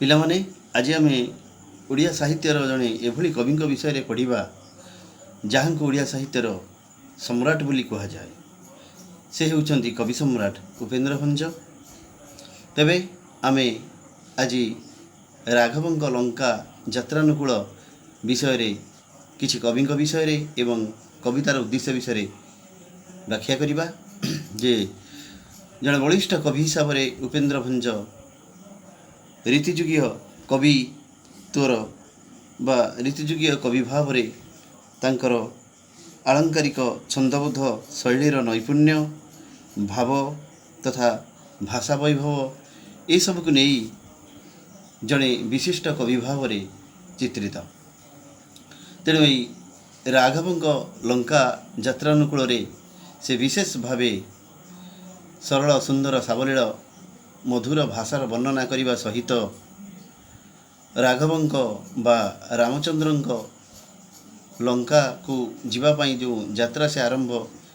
ପିଲାମାନେ, ଆଜି ଆମେ ଓଡ଼ିଆ ସାହିତ୍ୟର ଜଣେ ଏଭଳି କବିଙ୍କ ବିଷୟରେ ପଢ଼ିବା, ଯାହାଙ୍କୁ ଓଡ଼ିଆ ସାହିତ୍ୟର ସମ୍ରାଟ ବୋଲି କୁହାଯାଏ। ସେ ହେଉଛନ୍ତି କବି ସମ୍ରାଟ ଉପେନ୍ଦ୍ର ଭଞ୍ଜ। ତେବେ ଆମେ ଆଜି ରାଘବଙ୍କ ଲଙ୍କା ଯାତ୍ରାନୁକୂଳ ବିଷୟରେ, କିଛି କବିଙ୍କ ବିଷୟରେ ଏବଂ କବିତାର ଉଦ୍ଦେଶ୍ୟ ବିଷୟରେ ବ୍ୟାଖ୍ୟା କରିବା ଯେ ଜଣେ ବଳିଷ୍ଠ କବି ହିସାବରେ ଉପେନ୍ଦ୍ର ଭଞ୍ଜ ରୀତିଯୁଗୀୟ କବିତ୍ୱର ବା ରୀତିଯୁଗୀୟ କବି ଭାବରେ ତାଙ୍କର ଆଳଙ୍କାରିକ ଛନ୍ଦବୋଧ ଶୈଳୀର ନୈପୁଣ୍ୟ, ଭାବ ତଥା ଭାଷା ବୈଭବ ଏସବୁକୁ ନେଇ ଜଣେ ବିଶିଷ୍ଟ କବି ଭାବରେ ଚିତ୍ରିତ। ତେଣୁ ଏଇ ରାଘବଙ୍କ ଲଙ୍କା ଯାତ୍ରାନୁକୂଳରେ ସେ ବିଶେଷ ଭାବେ ସରଳ, ସୁନ୍ଦର, ସାବଲୀଳ, ମଧୁର ଭାଷାର ବର୍ଣ୍ଣନା କରିବା ସହିତ ରାଘବଙ୍କ ବା ରାମଚନ୍ଦ୍ରଙ୍କ ଲଙ୍କାକୁ ଯିବା ପାଇଁ ଯେଉଁ ଯାତ୍ରା ସେ ଆରମ୍ଭ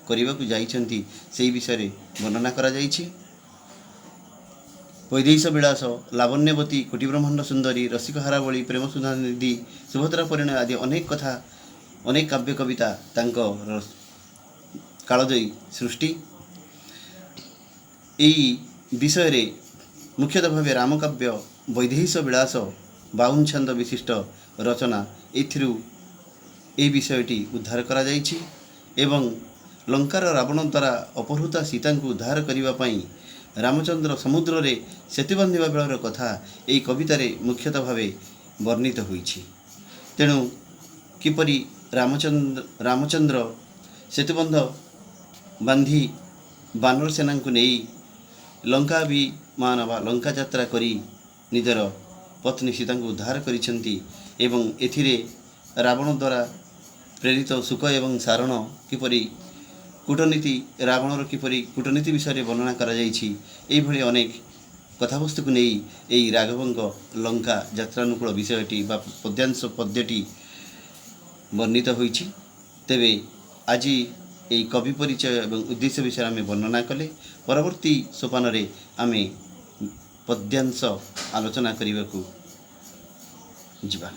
କରିବାକୁ ଯାଇଛନ୍ତି, ସେଇ ବିଷୟରେ ବର୍ଣ୍ଣନା କରାଯାଇଛି। ବୈଦେହୀଶ ବିଳାସ, ଲାବଣ୍ୟବତୀ, କୋଟି ବ୍ରହ୍ମାଣ୍ଡ ସୁନ୍ଦରୀ, ରସିକ ହାରାବଳୀ, ପ୍ରେମ ସୁଧାନିଧି, ସୁଭଦ୍ରା ପରିଣୟ ଆଦି ଅନେକ କଥା, ଅନେକ କାବ୍ୟ କବିତା ତାଙ୍କ କାଳଜୟୀ ସୃଷ୍ଟି। ଏଇ ବିଷୟରେ ମୁଖ୍ୟତଃ ଭାବେ ରାମକାବ୍ୟ ବୈଦେହୀଶ ବିଳାସ 52 ଛାନ୍ଦ ବିଶିଷ୍ଟ ରଚନା, ଏଥିରୁ ଏହି ବିଷୟଟି ଉଦ୍ଧାର କରାଯାଇଛି ଏବଂ ଲଙ୍କାର ରାବଣ ଦ୍ୱାରା ଅପହୃତା ସୀତାଙ୍କୁ ଉଦ୍ଧାର କରିବା ପାଇଁ ରାମଚନ୍ଦ୍ର ସମୁଦ୍ରରେ ସେତୁ ବାନ୍ଧିବା ବେଳର କଥା ଏହି କବିତାରେ ମୁଖ୍ୟତଃ ଭାବେ ବର୍ଣ୍ଣିତ ହୋଇଛି। ତେଣୁ କିପରି ରାମଚନ୍ଦ୍ର ସେତୁବନ୍ଧ ବାନ୍ଧି ବାନର ସେନାଙ୍କୁ ନେଇ ଲଙ୍କାଭିମାନ ବା ଲଙ୍କା ଯାତ୍ରା କରି ନିଜର ପତ୍ନୀ ସୀତାଙ୍କୁ ଉଦ୍ଧାର କରିଛନ୍ତି ଏବଂ ଏଥିରେ ରାବଣ ଦ୍ୱାରା ପ୍ରେରିତ ଶୁକ ଏବଂ ସାରଣ କିପରି କୂଟନୀତି, ରାବଣର କିପରି କୂଟନୀତି ବିଷୟରେ ବର୍ଣ୍ଣନା କରାଯାଇଛି, ଏଇଭଳି ଅନେକ କଥାବସ୍ତୁକୁ ନେଇ ଏଇ ରାଘବଙ୍କ ଲଙ୍କା ଯାତ୍ରାନୁକୂଳ ବିଷୟଟି ବା ପଦ୍ୟାଂଶ ପଦ୍ୟଟି ବର୍ଣ୍ଣିତ ହୋଇଛି। ତେବେ ଆଜି ଏହି କବି ପରିଚୟ ଏବଂ ଉଦ୍ଦେଶ୍ୟ ବିଷୟରେ ଆମେ ବର୍ଣ୍ଣନା କଲେ। ପରବର୍ତ୍ତୀ ସୋପାନରେ ଆମେ ପଦ୍ୟାଂଶ ଆଲୋଚନା କରିବାକୁ ଯିବା।